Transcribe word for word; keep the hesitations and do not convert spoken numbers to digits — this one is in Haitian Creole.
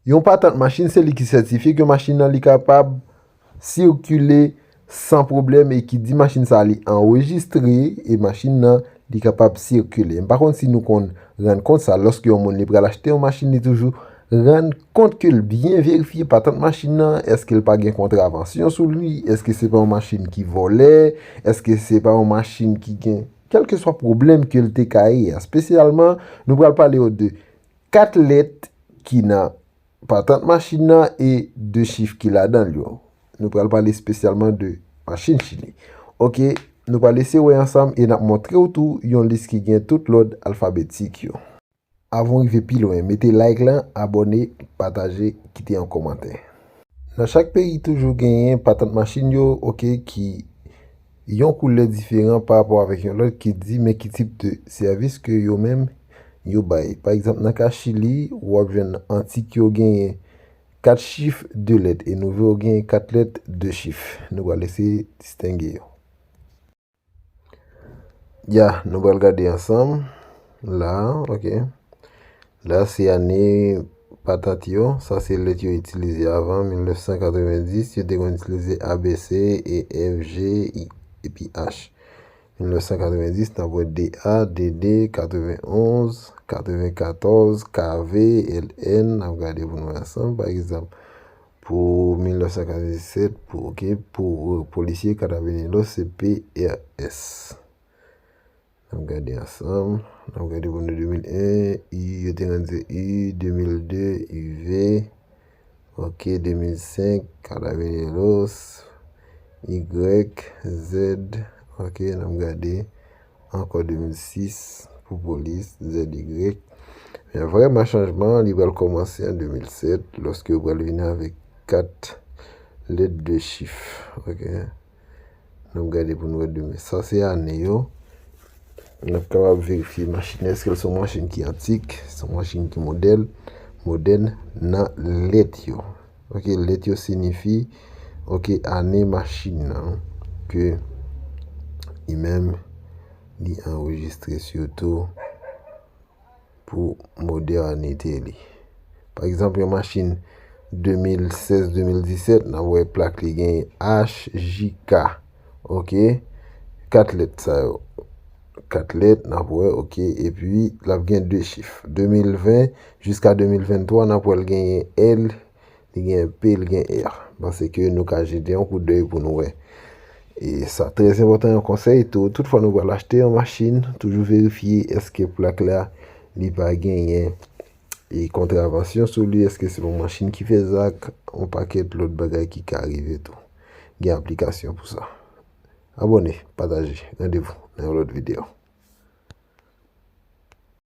Yon patant machin se li ki sètifye ke machin nan li kapab sikile san pwoblèm e ki di machin sa li anrejistre e machin nan li kapab sikile. M pa konn si nou konn rann kont sa, lòske yon moun li pral achte yon machin, li toujou rann kont ke l byen verifye patant machin nan, èske l pa gen kontravansyon sou li, èske se pa yon machin ki vòlè, èske se pa yon machin ki gen kèlkeswa pwoblèm ke l te ka ye a. Espesyalman, nou pral pale yo de kat lèt ki nan patant machin nan e de chif ki ladan l yo. Nou pral pale espesyalman de machin Chili. Oke, nou pral eseye wè ansanm e n ap montre w tou yon lis ki gen tout lòd alfabetik yo. Avan w rive pi lwen, mete like lan, abòne, pataje, kite yon kòmantè. Nan chak peyi toujou genyen patant machin yo, oke, ki yon koulè diferan pa rapò avèk yon lòt ki di men ki tip de sèvis ke yo menm yo bay. Pa egzanp, nan ka Chili, w ap jwenn antik yo genyen kat chif, de lèt, e nouvo yo genyen kat lèt, de chif. Nou pral eseye distenge yo. Ya, nou pral gade ansanm. La, oke. La, se ane patant yo. Sa se lèt yo itilize avan, mil nèf san katrevenndis. Yo te konn itilize A B C, E F G, I, epi H. Mil nèf san katrevenndis, n ap wè D A, D D, katrevenonz, katrevenkatòz, K V, L N. N ap gade pou nou wè ansanm. Pa egzanp, pou mil nèf san katrevenndisèt, pou, oke, pou, euh, polisye Carabineros, se P R S. N ap gade ansanm. N ap gade pou nou de mil en, U, yo te rann se U, de mil de, U V, oke, de mil senk, Carabineros, Y, Z, oke, n ap gade. Ankò de mil sis pou polis, Z Y. Men vrèman chanjman an, li pral kòmanse an de mil sèt, lòske yo pral vini avèk kat lèt de chif. Oke. N ap gade pou nou wè demen. Sa se ane yo. N ap kapab verifye machin nan, èske l se yon machin ki antik, se yon machin ki modèl, modèn nan lèt yo. Oke, lèt yo siyifi, oke, ane machin nan, ke li menm, li anrejistre sitou pou modènite li. Pa egzanp, yon machin de mil sèz, de mil disèt, n ap wè plak li gen H J K, oke, kat lèt sa yo. Kat lèt, n ap wè, oke, epi l ap gen de chif. De mil ven jiska de mil venntwa, n ap wè l genyen L, li gen P, li gen R. M panse ke nou ka jete yon koudèy pou nou wè. E sa trè enpòtan, yon konsèy tou, tout fwa nou pral achte yon machin, toujou verifye èske plak la, li pa genyen e kontravansyon sou li, èske se yon machin ki fè zak, yon pakèt lòt bagay ki ka rive tou. Gen aplikasyon pou sa. Abòne, pataje, randevou nan yon lòt videyo.